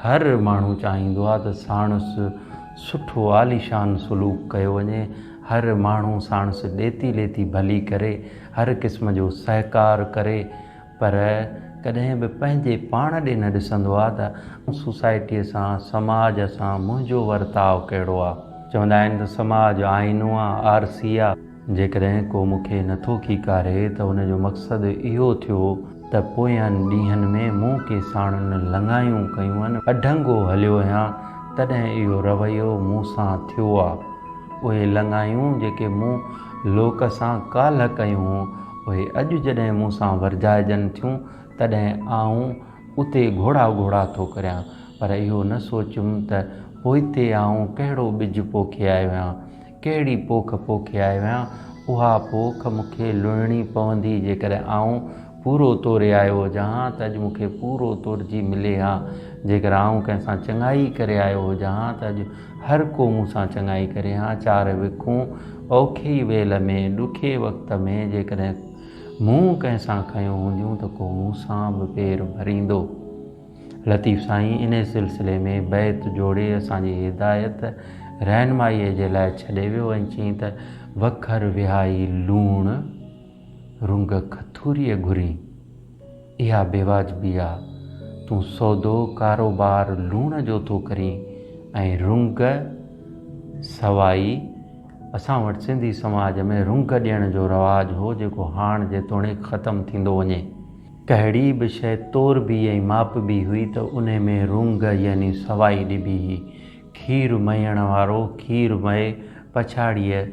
هر ماڻهو چاهيندو آهي ته ساڻس سٺو عاليشان سلوڪ ڪيو وڃي، هر ماڻهو ساڻس ڏيتي ليتي ڀلي ڪري، هر قسم جو سهڪار ڪري، پر ڪڏهن به پنهنجي پاڻ ڏي نه ڏسندو آهي ته سوسائٽيء سان، سماج سان منهنجو ورتاء ڪهڙو آهي. چوندا آهن ته سماج آئينو آهي، آرسي آهي. جيڪڏهن ڪو مون کي نٿو کيڪاري ته ان جو مقصد اهو ٿيو ته پوين ڏينهن ۾ مون ڪي ساڻن لڱايون ڪيون آهن، اڍنگو هليو آهيان، تڏهن اهو رويو مون سان ٿيو آ. اهي لڱايون جيڪي مون لوڪ سان ڪالهه ڪيون هون، اهي اڄ جڏهن مون سان ورجائجن ٿيون، تڏهن آئون اتي گهوڙا گهوڙا ٿو ڪريان، پر اهو نه سوچيم ته پوئتي آئون ڪهڙو ٻج پوکي آيو آهيان. ڪهڙي پوک پوکي آيو آهيان، اها پوک مون کي لڻڻي پوندي، جيڪڏهن آئون پورو توري آيو هجان ها ته اڄ مون کي پورو تورجي ملي ها، جيڪر آئون ڪنهن سان چڱائي ڪري آيو هجان ها ته اڄ هر ڪو مون سان چڱائي ڪري ها، چار وکون اوکي ويل ۾، ڏکي وقت ۾ جيڪڏهن مون ڪنهن سان کنيون هونديون ته ڪو مون سان به پير ڀريندو. لطيف سائين انهي سلسلي ۾ بيت جوڙي اسان جي هدايت رهنمائيء جي لاء ڇڏي ويو ۽ چيائين ته وکر وهائي لوڻ، رنگ کٿوريء گهرين، اها بيواجبي آ، تون سودو ڪاروبار لوڻ جو ٿو ڪرين ۽ رنگ سوائي، اسان وٽ سنڌي سماج ۾ رنگ ڏيڻ جو رواج هو جيڪو هاڻ جيتوڻيڪ ختم ٿيندو وڃي. ڪهڙي به شيء توربي ۽ ماپبي هئي ته انهي ۾ رونگ يعني سوائي ڏبي هئي. کير مئيڻ وارو کير مئي پڇاڙيء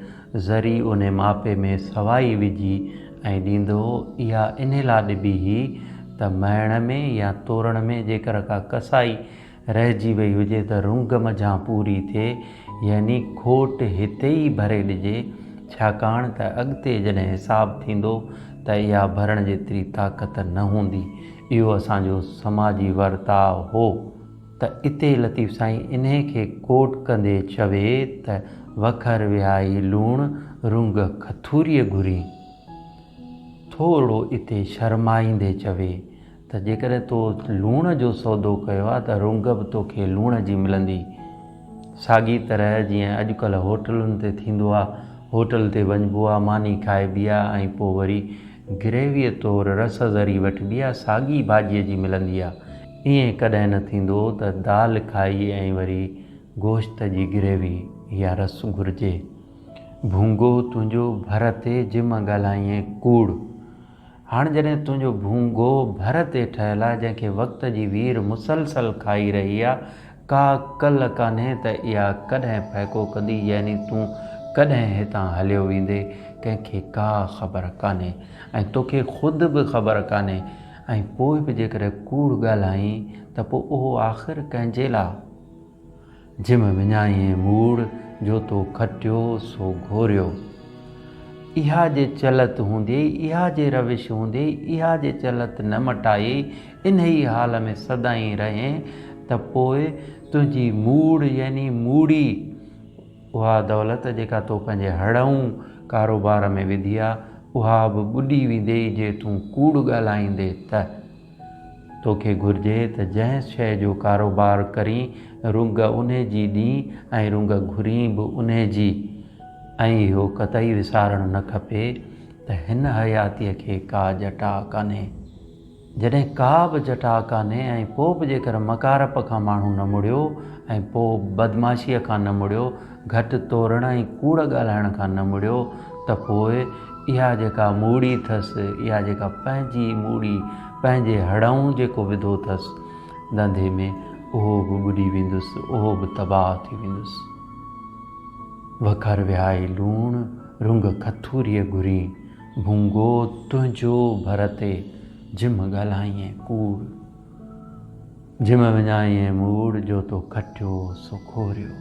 ذري انهي ماپي ۾ سوائي وجهي ۽ ڏيندو هو. اها انهي لاء ڏبي هئي ته مئڻ ۾ يا تورڻ ۾ جيڪر ڪا ڪسائي رهجي وئي هجي ته رونگ منجهان پوري ٿئي يعني کوٽ هتي ئي ڀري ڏجي، ڇاڪاڻ ته اڳتي جڏهن حساب ٿيندو ته اها ڀرڻ جيتري طاقت نه هوندي. اهو اسان جو سماجي ورتاء هو. ته اتي لطيف سائين انهي کي ڪوٽ ڪندي چوي ته وکر وهائي لوڻ، رونگ کٿوريء گهرين. ٿورڙو اتي شرمائيندي چوي ته جيڪڏهن تو لوڻ جو سودو ڪيو آهي ته رونگ به توکي لوڻ جي ملندي. ساڳي طرح جيئن اڄڪلهه هوٽلن تي ٿيندو آهي، هوٽل تي وڃبو آهي، ماني کائبي آهي ۽ پوء وري گريويء طور رس ذري وٺبي آهي، ساڳي ڀاڄيء جي ملندي آهي. ائين ڪڏهن نه ٿيندو ته دال کائي ۽ وري گوشت جي گريوي يا رس گهرجي. ڀونگو تنهنجو ڀر تي جم ڳالهائين ڪوڙ. هاڻ جڏهن تنهنجو ڀونگو ڀر تي ٺهيل آهي، جنهن کي وقت جي وير مسلسل کائي رهي آ، ڪا ڪل ڪانهي ته اها ڪڏهن ڦهڪو ڪندي يعني تون ڪڏهن هتان هليو ويندي، ڪنهن کي ڪا خبر ڪانهي ۽ توکي خود به خبر ڪانهي ۽ پوء به جيڪڏهن ڪوڙ ڳالهائين ته پوء اهو آخر ڪنهن جي لاء؟ جم وڃائين موڙ، جو تو کٽيو سو گهوريو. اها جي چلت هونديئي، اها جي روش هونديئي، اها جي چلت نه مٽايئي، انهيء حال ۾ سدائين رهين ته پوء تنهنجي موڙ يعني موڙي، اها دولت جيڪا تو پنهنجي هڙئون ڪاروبار ۾ وڌي آ، اها به ٻڏي وينديئي جي تون ڪوڙ ڳالهائيندي ته. توکي گهرجي ته جنهن شيء جو ڪاروبار ڪرين، رنگ انهي جي ڏين ۽ رنگ گهرين به انهي جي. ۽ اهو قطعي وسارڻ نه کپي ته هن حياتيء کي ڪا جٽاء ڪانهي. جڏهن ڪا به جٽاء ڪانهي ۽ پوء به جيڪر مڪارپ کان ماڻهو نه مڙيو ۽ پوء بدمعاشيء کان نه مڙيو، گهٽ تورڻ ۽ ڪوڙ ڳالهائڻ کان نه مڙيو ته پوء اها جيڪا موڙي ٿس، اها جيڪا پنهنجي موڙي، پنهنجي هڙئون جيڪو وڌو ٿس ڌنڌي ۾، اهو به ٻڏي ويندس، اهو به تباهه ٿي ويندس. وکر وهائي لوڻ، رنگ کٿوريء گهرين، ڀونگو تنهنجو ڀر تي، جم ڳالهائين ڪوڙ. جم وڃائين موڙ، جو تو کٽيو سو کوريو.